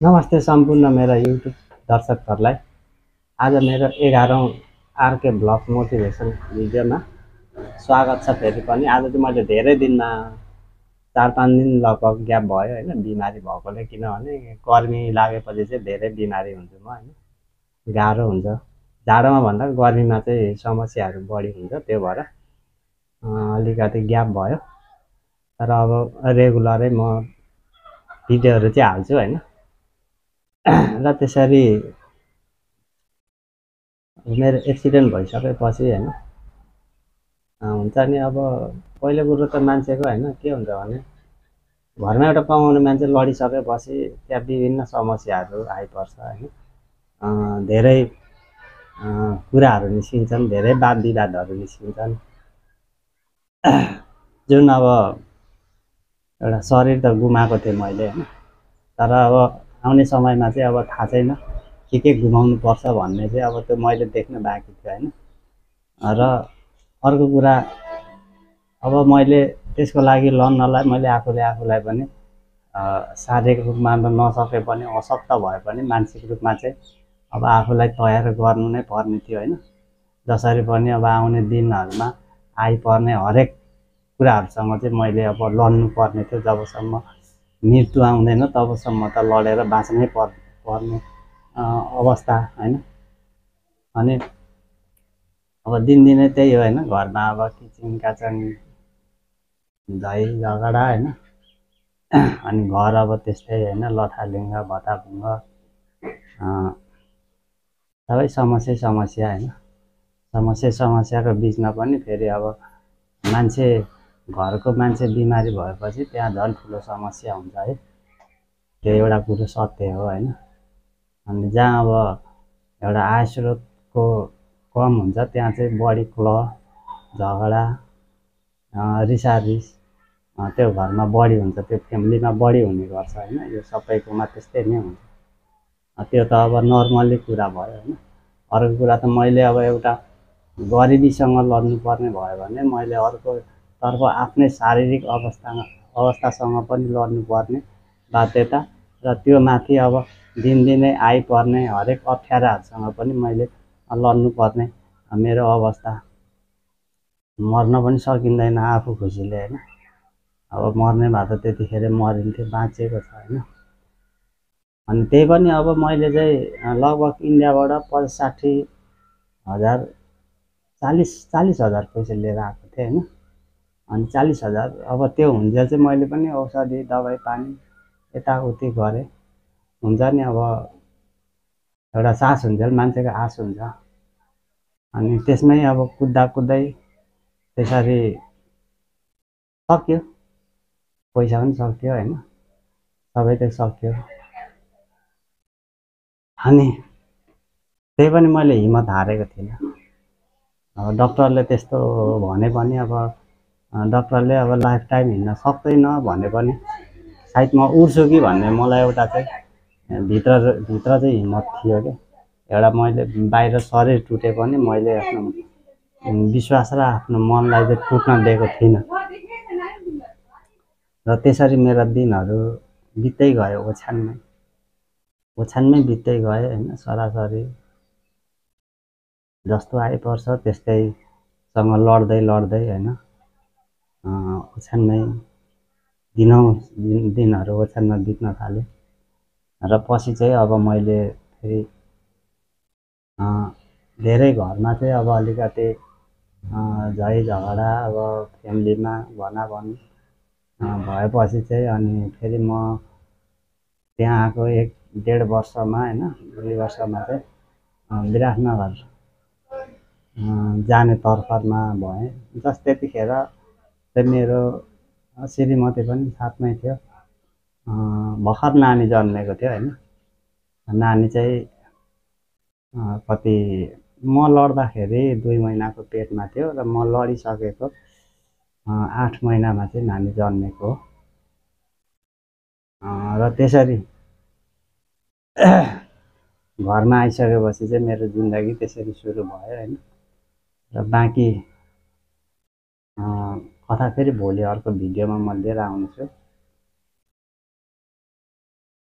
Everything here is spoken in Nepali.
नमस्ते सम्पूर्ण मेरा युट्युब दर्शकहरूलाई। आज मेरो 11औं आरके ब्लग मोटिभेसन भिडियोमा स्वागत छ। फेरि पनि आज चाहिँ मैले धेरै दिनमा 4-5 दिन लगभग ग्याप भयो होइन, बिमारी भएकोले। किनभने गर्मी लागेपछि चाहिँ धेरै बिमारी हुन्छु म होइन, गाह्रो हुन्छ। जाडोमा भन्दा गर्मीमा चाहिँ समस्याहरू बढी हुन्छ, त्यो भएर अलिकति ग्याप भयो। तर अब रेगुलरै म भिडियोहरू चाहिँ हाल्छु होइन। र त्यसरी मेरो एक्सिडेन्ट भइसकेपछि होइन हुन्छ नि। अब पहिलो कुरो त मान्छेको होइन के हुन्छ भने, घरमा एउटा कमाउने मान्छे लडिसकेपछि त्यहाँ विभिन्न समस्याहरू आइपर्छ होइन। धेरै कुराहरू निस्किन्छन्, धेरै वाद विवादहरू निस्किन्छन्। जुन अब एउटा शरीर त गुमाएको थिएँ मैले होइन, तर अब आउने समयमा चाहिँ अब थाहा छैन के गुमाउनु पर्छ भन्ने चाहिँ अब त्यो मैले देख्न बाँकी थियो होइन। र अर्को कुरा, अब मैले त्यसको लागि लड्नलाई मैले आफूलाई पनि शारीरिक रूपमा नसके पनि, अशक्त भए पनि मानसिक रूपमा चाहिँ अब आफूलाई तयार गर्नु नै पर्ने थियो होइन। जसरी पनि अब आउने दिनहरूमा आइपर्ने हरेक कुराहरूसँग चाहिँ मैले अब लड्नु पर्ने थियो। जबसम्म मृत्यु आउँदैन तबसम्म त लडेर बाँच्नै पर्ने अवस्था होइन। अनि अब दिनदिनै त्यही हो होइन, घरमा अब किचिङ काचन झै झगडा होइन। अनि घर अब त्यस्तै होइन, लथालिङ्ग भताभुङ्ग सबै समस्या होइन। समस्याको बिचमा पनि फेरि अब घरको मान्छे बिमारी भएपछि त्यहाँ झन् ठुलो समस्या हुन्छ है। त्यो एउटा कुरो सत्य हो होइन। अनि जहाँ अब एउटा आय स्रोतको कम हुन्छ त्यहाँ चाहिँ बढी क्लह झगडा रिसारिस त्यो घरमा बढी हुन्छ, त्यो फ्यामिलीमा बढी हुने गर्छ होइन। यो सबैकोमा त्यस्तै नै हुन्छ। त्यो त अब नर्मली कुरा भयो होइन। अर्को कुरा त मैले अब एउटा गरिबीसँग लड्नुपर्ने भयो भने मैले अर्कोतर्फ आफ्नै शारीरिक अवस्थासँग पनि लड्नुपर्ने बाध्यता, र त्यो माथि अब दिनदिनै आइपर्ने हरेक अप्ठ्याराहरूसँग पनि मैले लड्नुपर्ने मेरो अवस्था। मर्न पनि सकिँदैन आफू खुसीले होइन। अब मर्ने भए त त्यतिखेर मरिन्थ्यो, बाँचेको छ होइन। अनि त्यही पनि अब मैले चाहिँ लगभग इन्डियाबाट 60,000 40,000 पैसा लिएर आएको थिएँ होइन। अनि 40,000 अब त्यो हुन्जेल चाहिँ मैले पनि औषधि दबाई पानी यताउति गरेँ। हुन्छ नि अब एउटा सास हुन्जेल मान्छेको आश हुन्छ। अनि त्यसमै अब कुद्दै त्यसरी सक्यो, पैसा पनि सक्यो होइन, सबै त सक्यो। अनि त्यही पनि मैले हिम्मत हारेको थिइनँ। अब डक्टरले त्यस्तो भने पनि अब डक्टरले अब लाइफ टाइम हिँड्न सक्दैन भने पनि सायद म उड्छु कि भन्ने मलाई एउटा चाहिँ भित्र चाहिँ हिम्मत थियो कि एउटा। मैले बाहिर शरीर टुटे पनि मैले आफ्नो विश्वास र आफ्नो मनलाई चाहिँ टुट्न दिएको थिइनँ। र त्यसरी मेरा दिनहरू बित्दै गयो, ओछ्यानमै बित्दै गयो होइन। सरासरी जस्तो आइपर्छ त्यस्तैसँग लड्दै होइन, ओछ्यानमै दिनहरू ओछ्यानमा बित्न थाले। र पछि चाहिँ अब मैले फेरि धेरै घरमा चाहिँ अब अलिकति झै झगडा अब फ्यामिलीमा भनाभन भएपछि चाहिँ अनि फेरि म त्यहाँ आएको 1-1.5 वर्षमा होइन, 2 वर्षमा चाहिँ विराटनगर जाने तर्खरमा भएँ। जस्ट त्यतिखेर चाहिँ मेरो श्रीमती पनि साथमै थियो। भर्खर नानी जन्मेको थियो होइन। नानी चाहिँ कति म लड्दाखेरि 2 महिनाको पेटमा थियो र म लडिसकेको 8 महिनामा चाहिँ नानी जन्मेको। र त्यसरी घरमा आइसकेपछि चाहिँ मेरो जिन्दगी त्यसरी सुरु भयो होइन। र बाँकी कथा फेरि भोलि अर्को भिडियोमा म लिएर आउनेछु।